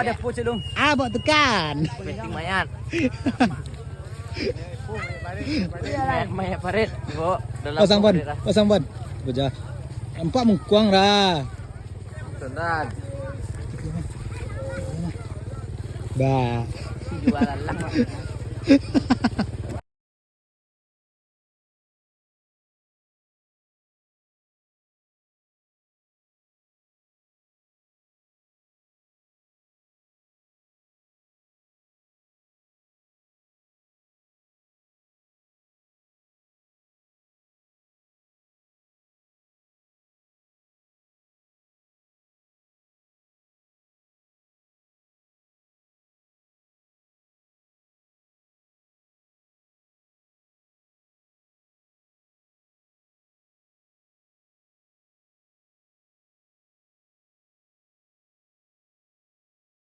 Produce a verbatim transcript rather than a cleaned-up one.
Ada po cedong. Ah, bawa tekan. Peti mayat. Mayat, mayat parit. Bo, dalam Pasang pon, parit lah. Pasang pon. Bujah. Nampak mengkuang dah. Sudah. Bah. Jualan lah.